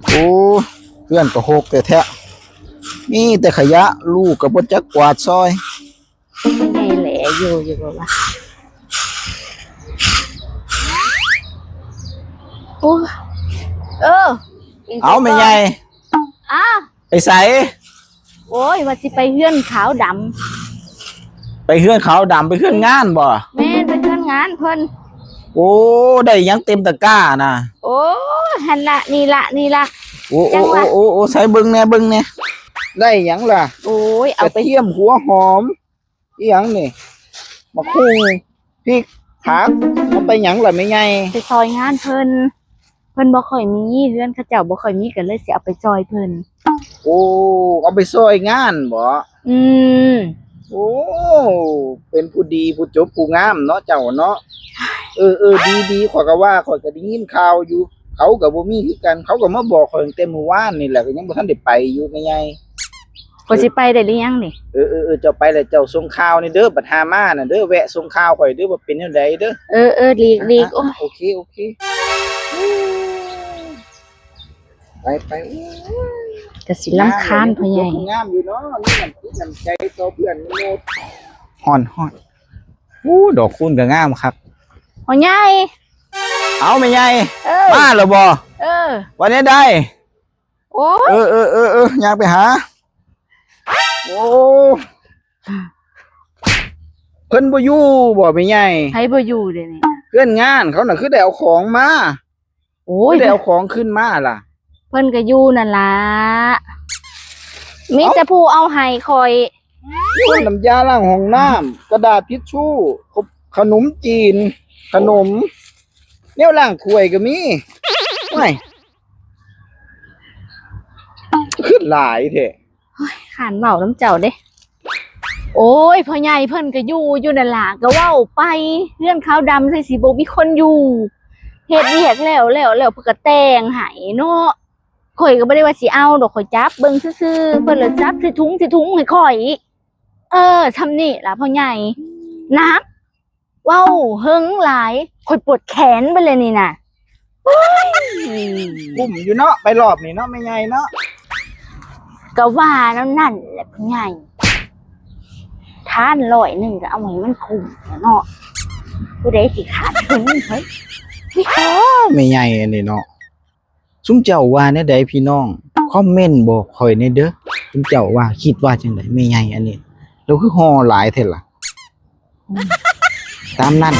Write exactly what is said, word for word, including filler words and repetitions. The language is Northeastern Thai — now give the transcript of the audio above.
โอ้ เฮือนก็ฮกแท้ๆ มีแต่ขยะ ลูกก็บ่จักกวาดซอย ไงแหละอยู่อยู่บ่วะโอ้เออ เอาแม่ใหญ่ อ้า ไปไส โอ้ยว่าสิไปเฮือนขาวดำ ไปเฮือนขาวดำ ไปเฮือนงานบ่ แม่นไปเฮือนงานเพิ่น โอ้ ได้หยังเต็มตะกร้านะ โอ้หันละนี่ละนี่ละ โอ้โอ้โอ้โอ้โอ้ใส่เบิ่งแหน่เบิ่งแหน่ได้หยังล่ะ โอ้ยเอาไป กระเทียมหัวหอมอีหยังนี่มะฮุ่งพริกผักเอาไปหยังล่ะแม่ใหญ่ ไปซอยงานเพิ่น เพิ่นบ่ค่อยมีเฮือนเขาเจ้าบ่ค่อยมีก็เลยสิเอาไปซอยเพิ่น โอ้เอาไปซอยงานบ่ อืม โอ้เป็นผู้ดีผู้จบผู้งามเนาะเจ้าเนาะเออเออดีดีข่อยก็ว่าข่อยก็ได้ยินข่าวอยู่ เขาก็บ่มีคือกันเขาก็มาบอกข่อยตั้งแต่มื้อวานนี่แหละก็ยังบ่ทันได้ไปอยู่แม่ใหญ่ ก็สิไปได้หรือยังนี่ เออเออเออเจ้าไปแล้วเจ้าส่งข่าวนี่เด้อบัดหามาน่ะเด้อแวะส่งข่าวข่อยเด้อว่าเป็นแนวใดเด้อ เออเออหลีกหลีกโอ้ย โอเคโอเคไปไปโอ้ย กะสิรำคาญพ่อใหญ่ งามอยู่เนาะนี่มันที่น้ำใจต่อเพื่อนมนุษย์ฮ้อนฮ้อนโอ้ดอกคูณก็งามคัก พ่อใหญ่ เอาแม่ใหญ่ เออ มาแล้วบ่ เออ วันนี้ได้ โอ้ เออเออเออเออย่างไปหา โอ้ เพิ่นบ่อยู่บ่แม่ใหญ่ ไผบ่อยู่เด้นี่ เพื่อนงานเขาน่ะคือได้เอาของมา โอ้ย คือได้เอาของขึ้นมาล่ะ เพิ่นก็อยู่นั่นล่ะมีแต่ผู้เอาให้ข่อย นี่ว่าน้ำยาล้างห้องน้ำกระดาษทิชชู่ขนมจีน ขนมแนวล้างถ้วยก็มีไม่ขึ้นหลายแท้ ขานเว้านำเจ้าเด้ โอ้ยพ่อใหญ่เพิ่นก็อยู่อยู่นั่นล่ะก็เว้าไปเฮือนขาวดำใส่สิบ่มีคนอยู่เฮ็ดเวียกแล้วแล้วแล้วเพิ่นก็แต่งให้เนาะข่อยก็บ่ได้ว่าสิเอาดอกข่อยจับเบิ่งซื่อๆเพิ่นเลยจับใส่ถุงใส่ถุงให้ข่อย เออซำนี่ล่ะพ่อใหญ่นักเว้าเฮิงหลายข่อยปวดแขนไปเลยนี่น่ะ คุ้มอยู่เนาะไปรอบนี้เนาะแม่ใหญ่เนาะ ก็ว่านั่นนั่นแหละพ่อใหญ่ทานร้อยหนึ่งก็เอาให้มันคุ้มเนาะผู้ใดสิขาดทุนเฮ้ย อ้าแม่ใหญ่อันนี้เนาะซุมเจ้าว่าแนวใดพี่น้องคอมเมนต์บอกข่อยแหน่เด้อซุมเจ้าว่าคิดว่าจังใดแม่ใหญ่อันนี้เราคือห่อหลายแท้ล่ะตามนั้น